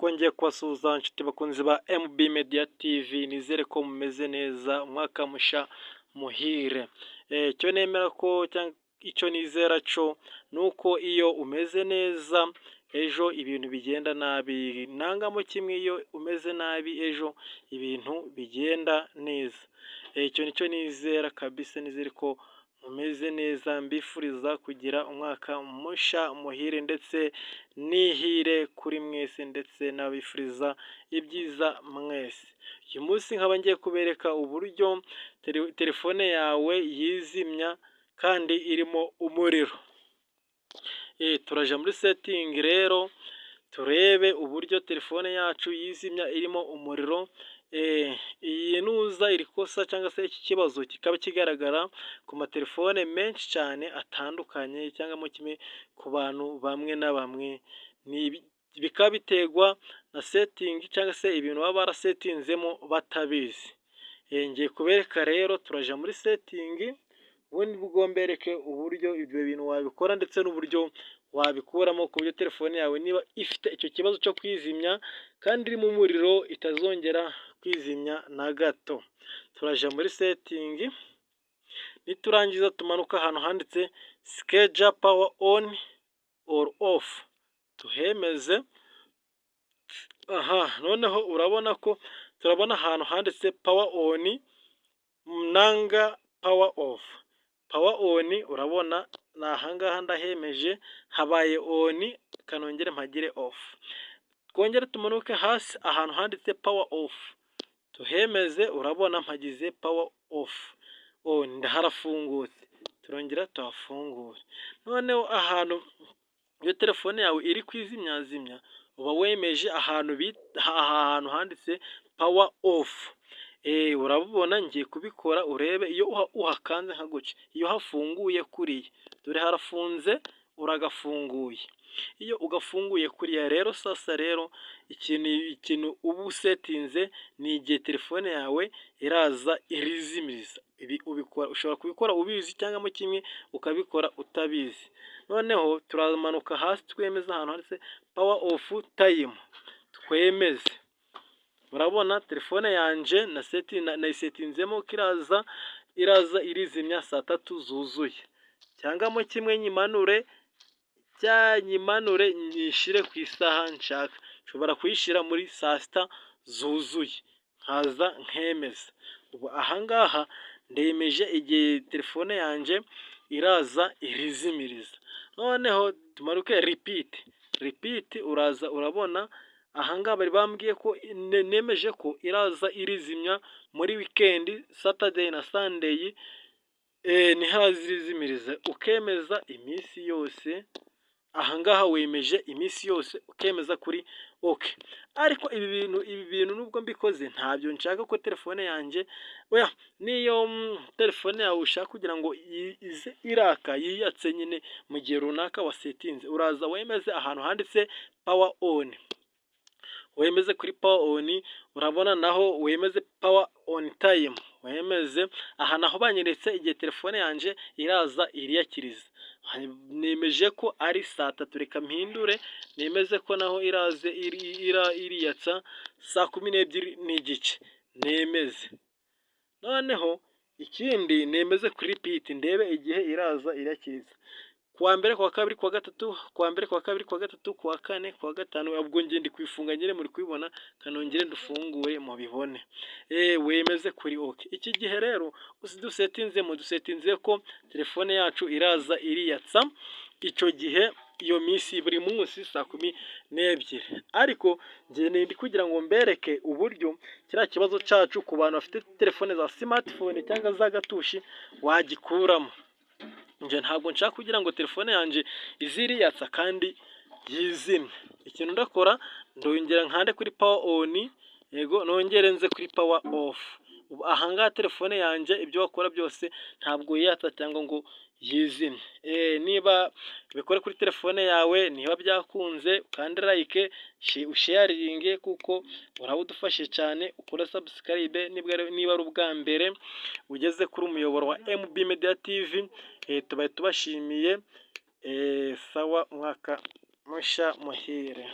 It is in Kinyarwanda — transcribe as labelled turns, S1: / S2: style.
S1: Twongeye kubasuhuza, nshuti bakunzi ba MB Media TV. Nizere ko mumeze neza. Umwaka musha muhire. Icyo nemera ko cyangwa icyo nizera cyo ni uko iyo umeze neza, ejo ibintu bigenda nabi. Nangamo kimwe, iyo umeze nabi, ejo ibintu bigenda neza. Icyo nicyo nizera kabisa. Nizere ko mumeze neza. Mbifuriza kugira umwaka musha muhire ndetse n'ihire kuri mwese, ndetse n'abifuriza ibyiza mwese. Uyu munsi nkaba ngiye kubereka uburyo telefone yawe yizimya kandi irimo umuriro. Turaja muri setting rero, turebe uburyo telefone yacu yizimya irimo umuriro. Iyi nuza iri kosa cyangwa se iki kibazo kikaba kigaragara ku matelefone menshi cyane atandukanye, cyangwa mo kimwe ku bantu bamwe na bamwe. Bikaba biterwa na setting cyangwa se ibintu baba barasetinzemo batabizi. Ngiye kubereka rero, turaja muri setting, ubundi bwo mbereke uburyo ibyo bintu wabikora ndetse n'uburyo wabikuramo, ku buryo telefone yawe niba ifite icyo kibazo cyo kwizimya kandi irimo umuriro itazongera kwizimya na gato. Turaja muri setting, niturangiza tumanuka ahantu handitse "Schedule power on or off", tuhemeze. Aha noneho urabona ko turabona ahantu handitse power on nanga power off. Power on urabona ni ahangaha, ndahemeje, habaye on. Kanongere mpagire off. Twongere tumanuke hasi ahantu handitse power off, tuhemeze. Urabona mpagize power off on, harafungutse. Turongera tuhafungure. Noneho ahantu iyo telefone yawe iri kwizimyazimya, uba wemeje ahantu ahantu handitse power off. Urabibona, ngiye kubikora urebe. Iyo uhakanze nka gutya, iyo hafunguye kuriya, dore harafunze, uragafunguye. Iyo ugafunguye kuriya rero, sasa rero ikintu uba usetinze ni igihe telefone yawe iraza irizimiriza. Ibi ubikora, ushobora kubikora ubizi cyangwa mo kimwe ukabikora utabizi. Noneho turamanuka hasi, twemeza ahantu handitse power off time, twemeze. Urabona telefone yanjye nayisetinzemo ko iraza irizimya saa 3 zuzuye, cyangwa mo kimwe nyimanure, nyimanure nyishyire ku isaha nshaka. Nshobora kuyishyira muri saa 6 zuzuye, nkaza nkemeza. Ubu ahangaha ndemeje igihe telefone yanjye iraza irizimiriza. Noneho tumanuke repeat. Repeat, uraza urabona ahangaha bari bambwiye ko nemeje ko iraza irizimya muri weekend, Saturday na Sunday, niho irazizimiriza. Ukemeza iminsi yose. Ahangaha wemeje iminsi yose, ukemeza kuri OK. Ariko ibi bintu nubwo mbikoze, ntabyo nshaka ko telefone yanjye, oya. Niyo telefone yawe ushaka kugira ngo ize iraka, yiyatse nyine mu gihe runaka wasetinze, uraza wemeze ahantu handitse power on, wemeze kuri power on. Urabona naho wemeze power on time, wemeze. Aha naho banyeretse igihe telefone yanjye iraza iriyakiriza, nemeje ko ari saa 3. Reka mpindure, nemeze ko naho iraze iriyatsa saa 12:30, nemeze. Noneho ikindi, nemeze kuri repeat, ndebe igihe iraza irakiriza: kuwa mbere, kuwa kabiri, kuwa gatatu, kuwa mbere, kuwa kabiri, kuwa gatatu, kuwa kane, kuwa gatanu. Ubwo njye ndi kubifunga nyine, muri kubibona. Kanongere ndufungure mubibone. Wemeze kuri OK. Iki gihe rero dusetinzemo, dusetinze ko telefone yacu iraza iriyatsa icyo gihe, iyo minsi, buri munsi saa 12. Ariko njye ndi kugira ngo mbereke uburyo kiriya kibazo cyacu ku bantu bafite telefone za smartphone cyangwa za gatushi wagikuramo. Njye ntabwo nshaka kugira ngo telefone yanjye ize iriyatsa kandi yizimye. Ikintu ndakora, ndongera nkande kuri power on, yego, nongere nze kuri power off. Ahangaha telefone yanjye, ibyo wakora byose, ntabwo yiyatsa cyangwa ngo yizimye. Niba ubikore kuri telefone yawe, niba byakunze ukande like, usharinge, kuko uraba udufashe cyane. Ukore subscribe niba ari ubwa mbere ugeze kuri umuyoboro wa MB Media TV. Tubaye tubashimiye. Sawa, umwaka mushya muhire.